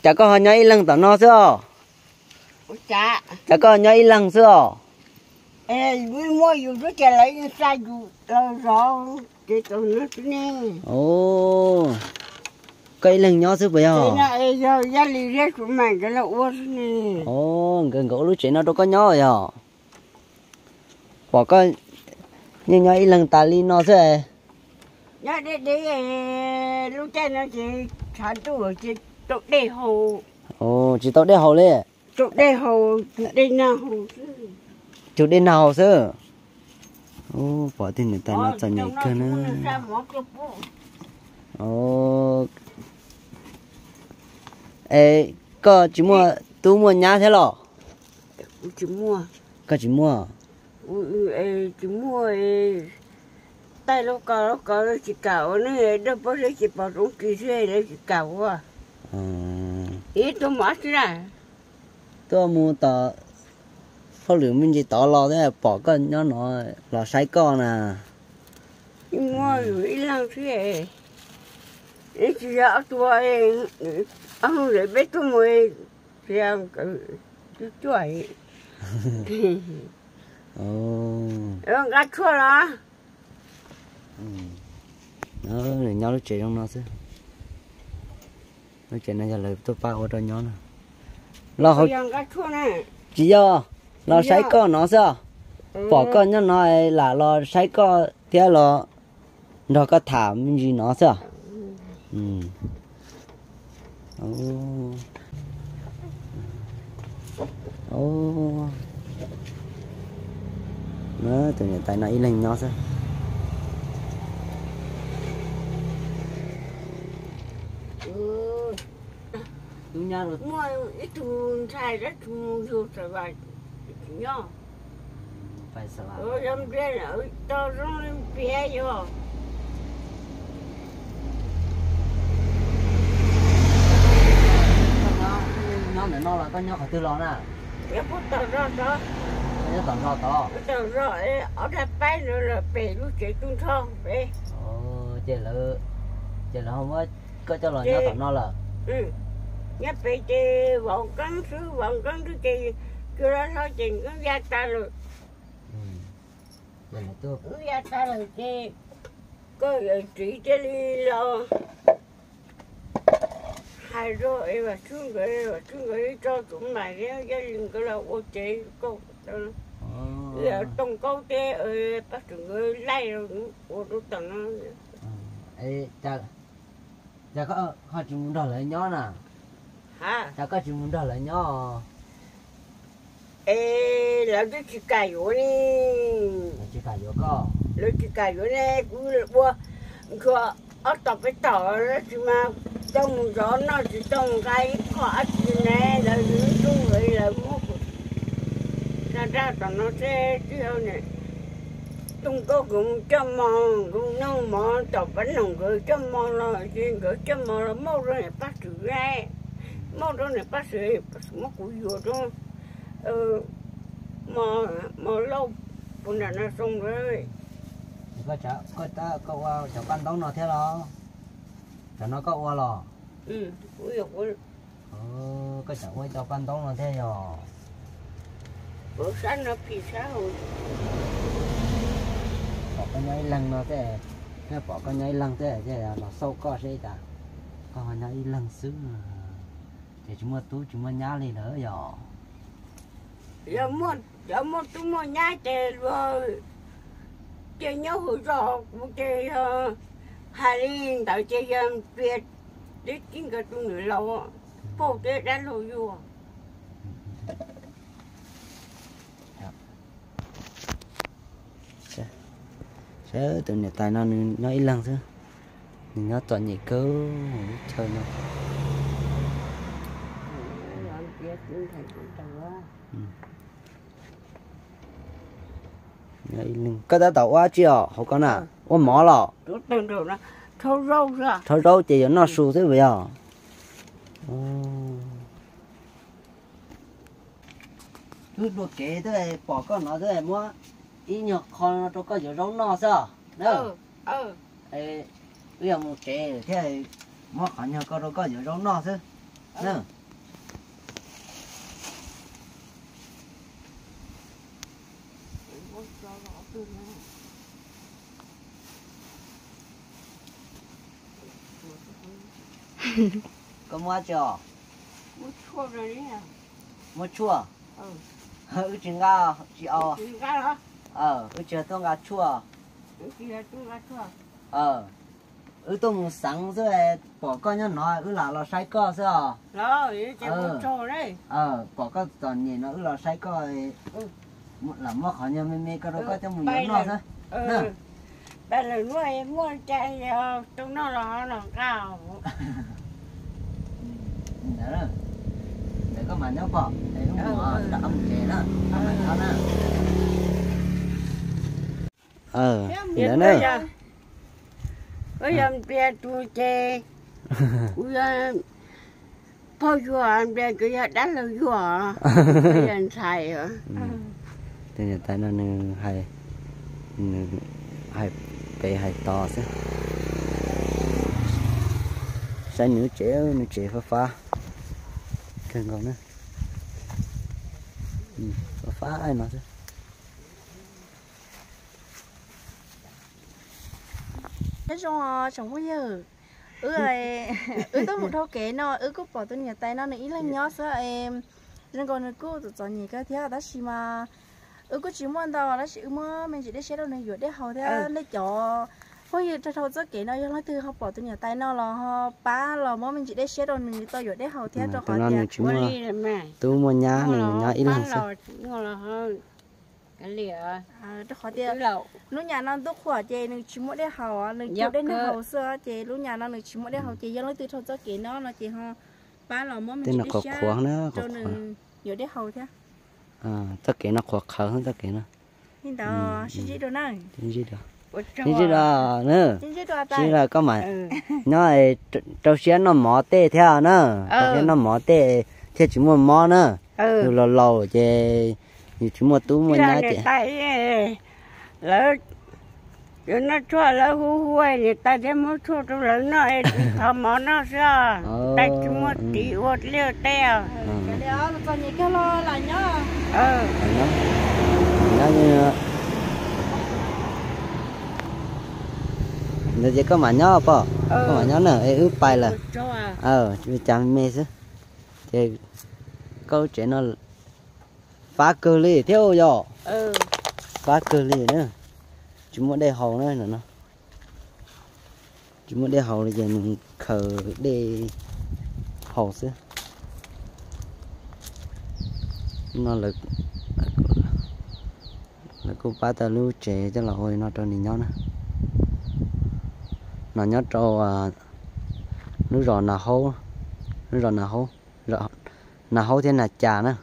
Cas koj ho nyob ib leeg tom no xwb os? Cas koj nyob ib leeg xwb os? Muaj yus lub ces lawv yeej xa yus los zov ces tau no xwb ne. Koj ib leeg nyob xwb puas yog? Yog Yaj Lis thiab Suav Maim nkawd los ua xwb ne. Nkawd nkawd ua lub tsev no rau koj nyob yog? Pom koj yeej nyob ib leeg tas li no xwb. Nyob deb deb, lub caij no ces tshav ntuj ces tau dej haus. Tsis tau dej haus li. Tau dej haus, cug dej nag haus xwb. Cug dej nag haus xwb. Pom tej niam tais no txom nyem kawg na. Es koj tsis muaj tub muaj nyab thiab los? Koj tsis muaj? Tsis muaj. Taij lub kos lub kos lawv tsis kam ua ne, dawb paug thiab ces pom roob ris thiab lawv tsis kam ua. Ib tuaj mus ab tsi na? Tuaj mus tom hauj lwm me ntsis tod los thiab pom koj nyob no los saib koj na. Muaj yus ib leeg xwb, tsis yog ob tug, ob hnub peb tuaj mus, tsis yog nkawd cuaj cuaj. Nqa tshuaj los. Nws nyob lub tsev zoo no xwb. Lub tsev no yog lawv tuaj pab ua rau nyob no. Los, tsis yog, los saib koj no xwb os. Pom koj nyob no lam los saib koj thiab los nrog koj tham me ntsis no xwb os. Tus niam tais no ib leeg nyob xwb. Muaj ib tug ntxhais dab tsi mus yug Xav Vas tsis nyob. Yog npias lawm tau zoo li npias yog. Nyob ntawm no los koj nyob qhov twg los na? Nyob puag tom zos tod. Nyob tom zos tod. Tom zos ob dag paib ntawd lawm pem lub tsev tub nrho pem. Ces lawv, ces lawv ho muab koj coj los nyob tom no lawm. Nyob pem ces vauv Nkeeb xwb, vauv Nkeeb twb ces cuag lawv hlob ces Nkeeb ya tas lawm. Nkeeb ya tas lawm ces koj yawm txiv thiaj li los hais rau es Vam Tswb nkawd, Vam Tswb nkawd tso Suav Maim thiab Yaj Lis nkawd los ua tsev kauj Toog Nkaub thiab Paj Xwm nkawd laij ua rau tom no. Cas koj ho tsis mus nrog lawv nyob na? Cas koj tsis mus nrog lawv nyob? Es lawv twb tsis kam yuav li. Lawv tsis kam yuav koj? Lawv tsis kam yuav ne, kuv ua ntshuav ob tom peb tom tab sis mas tau mus zov noj tsis tau mus nqa ib qho dab tsi ne, lawv ib tug nkawd lawv muab kuv nrog tom no thiab tsis yog ne. Toog Nkaub nkawd mus coj mov, nkawd mus noj mov tom Pab Noom nkawd coj mov los ces nkawd coj mov los muab rau niam Paj Xwm, muab rau niam Paj Xwm, Paj Xwm muab kuv yuav rau mov lauj puag nram no xoo lawm. Koj, koj ua cov paj ntaub no thiab los? Cov no koj ua los? Koj tseem ua ib co paj ntaub no thiab yog? Pom koj nyob ib leeg no thiab, pom koj nyob ib leeg thiab los xauj koj seb cas koj ho nyob ib leeg xwb, ces tsis muaj tub tsis muaj nyab li lawm yog? Yog muaj, yog muaj tub muaj nyab ces luag cia nyob hauv zos, kuv ces yog hais li ntawd ces yog piav tib tib nkawd tus nws laus, phauj thiab dab laug yug. Saib tus niam tais no nws nyob ib leeg xwb, nws nyob txom nyem kawg lub chaw no. Koj tab tom ua dab tsi os hauv ko na? Ua mov los? Rhaub zaub ces yuav noj su xwb puas yog? Wb dua kev twb pom koj no twb muab ib nyuag qho rau koj yuav zaub noj xwb os na. Wb yog mus kev thiab muab qhov nyuag ko rau koj yuav zaub noj xwb. Koj muab tsi os? Muab tshuaj. Wb tsis nqa, tsis au. Wb tsis yog tuaj nqa tshuaj. Wb tuaj mus xeev xwb, pom koj nyob no wb lam los saib koj xwb os. Pom koj txom nyem no wb los saib koj, lam muab qhov nyuag me me ko rau koj coj mus yuav noj xwb. Pab lawm nuav muaj cai tau noj los los nqa. Ntawd, ntawd koj mam nyob pom, wb mus rov qab mus tsev na, koj mam nyob na. Ntawd na. Koj yog npias tus ces kuv yog phauj yuag, npias kws yog dab laug yuag, yog ntxhais. Tus niam tais no nws hais, nws hais pem hais tos xwb. Saib nws tsev, nws tsev fab fab kawg nkaus na. Fab fab no xwb. Nyob zoo tsoom phooj ywg, wb, wb twb mus dhau kev no wb kuj pom tus niam tais no nws ib leeg nyob xwb. Zoo nkaus nws kuj txom txom nyem kawg thiab tab sis mas wb kuj tsis muaj ntau tab sis wb muab me ntsis dej siab rau nws yuav dej haus thiab. Nej cov phooj ywg dhau txoj kev no yog leej twg ho pom tus niam tais no los ho pab los muab me ntsis dej siab rau nws tau yuav dej haus thiab rau qhov tias tub muaj nyab nws nyob ib leeg xwb. Rau qhov tias lub nyam no ntuj qhuav ces nws tsis muaj dej haus, nws cug dej nag haus xwb ces lub nyam no nws tsis muaj dej haus ces yog leej twg dhau txoj kev no no ces ho pab los muab me ntsis dej siab rau nws yuav dej haus thiab. Txoj kev no qhuav qhawv txoj kev no. Li ntawd sib ntsib dua na. Sib ntsib dua na. Sib ntsib dua koj mas nyob rau siab noj mov tej thiab na. Rau siab noj mov tej thiaj tsis muaj mob na. Yus laus laus ces yus tsis muaj tub muaj nyab ces lawv yuav noj tshuaj lawv hu hu niam tais thiaj muab tshuaj rau lawv noj es tsis thov mov noj xwb. Tais tsis muaj tiv ua liaj teb os. Ntawd ces koj mam nyob pom, koj mam nyob na es wb pais lawm. Cas me xwb. Ces koj lub tsev no fab kawg li thiab yom. Fab kawg li na. Tsis muaj dej haus na no. Tsis muaj dej haus li ces nws khaws dej haus xwb. No lawv kuj pab tau lub tsev coj los ua li no rau nws nyob na. No nyob rau lub zos Nas Haub, lub zos Nas Haub, Nas Haub thiab Nas Cas na.